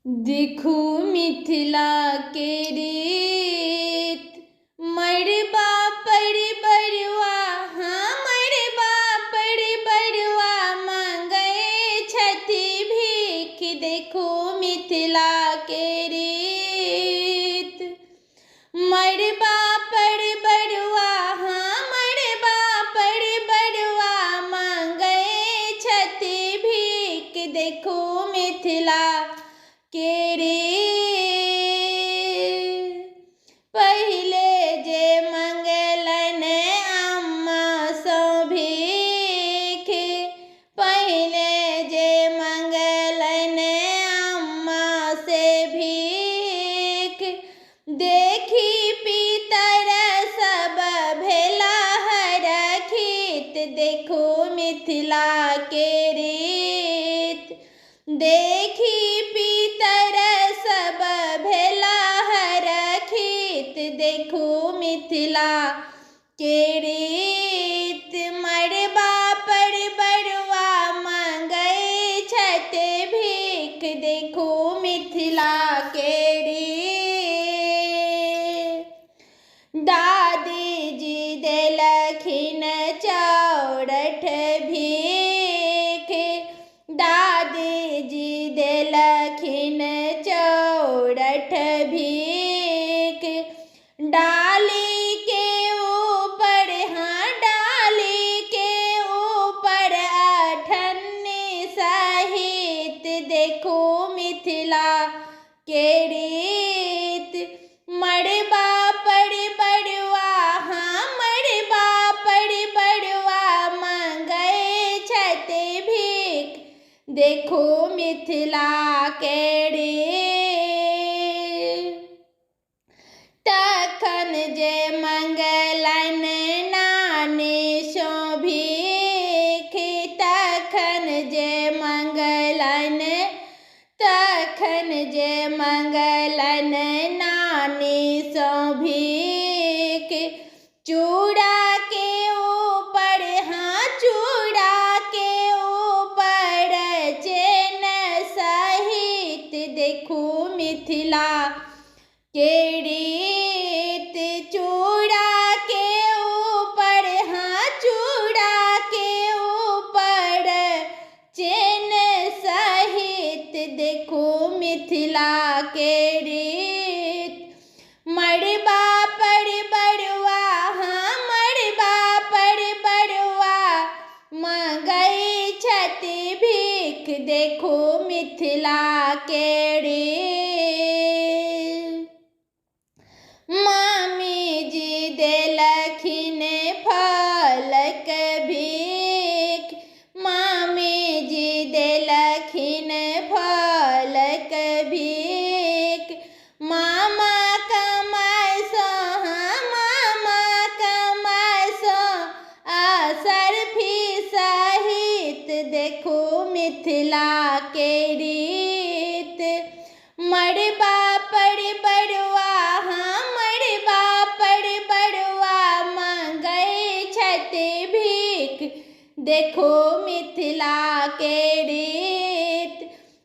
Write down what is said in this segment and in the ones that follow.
देखू मिथिला के रीत, मड़बा पर बरुआ, हाँ मड़बा पर बरुआ मांगै छथि भीख। देखू मिथिला के रीत, मड़बा पर बरुआ, हाँ मड़बा पर बरुआ मांगै छथि भीख। देखू मिथिला के रीत। पहिले जे मंगलनि अम्मा सँ भीख, पहिले जे मंगलनि अम्मा से भीख। देखी पितर सब भेला हरखित। देखू मिथिला के रीत, देखी पितर सब भेला हरखित। देखू मिथिला के रीत, मड़बा पर बरुआ मांगै छथि भीख। देखू मिथिला के रीत। दादीजी देलखिन चौरठ भीख, दादीजी देलखिन चौरठ भीख। डाली के ऊपर, हाँ डाली के ऊपर अठन्नी सहित। देखू मिथिला के रीत, मड़बा पर बरुआ, हाँ मड़बा पर बरुआ मांगै छथि भीख। देखू मिथिला के रीत। तखन जे मंगलनि नानी सँ भीख, तखन जे मंगलनि, तखन जे मंगलनि नानी सँ भीख। चूड़ा के ऊपर, हाँ चूड़ा के ऊपर चेन सहित। देखू मिथिला के रीत, चूड़ा के ऊपर, हाँ चूड़ा के ऊपर चेन सहित। देखू मिथिला के रीत, मड़बा पर बरुआ, हाँ मड़बा पर बरुआ मांगै छथि भीख। देखू मिथिला के रीत। मामी जी देलखिन फलक भीख, मामी जी देलखिन फलक भीख। मामा कमाइ सँ, हाँ मामा कमाइ सँ असरफी सहित। देखू मिथिला के रीत, मड़बा पर बरुआ, हाँ मड़बा पर बरुआ मांगै छथि भीख। देखू मिथिला के रीत,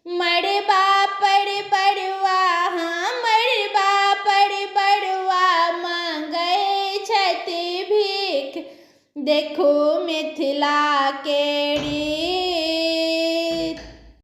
मड़बा पर बरुआ, हाँ मड़बा पर बरुआ मांगै छथि भीख। देखू मिथिला के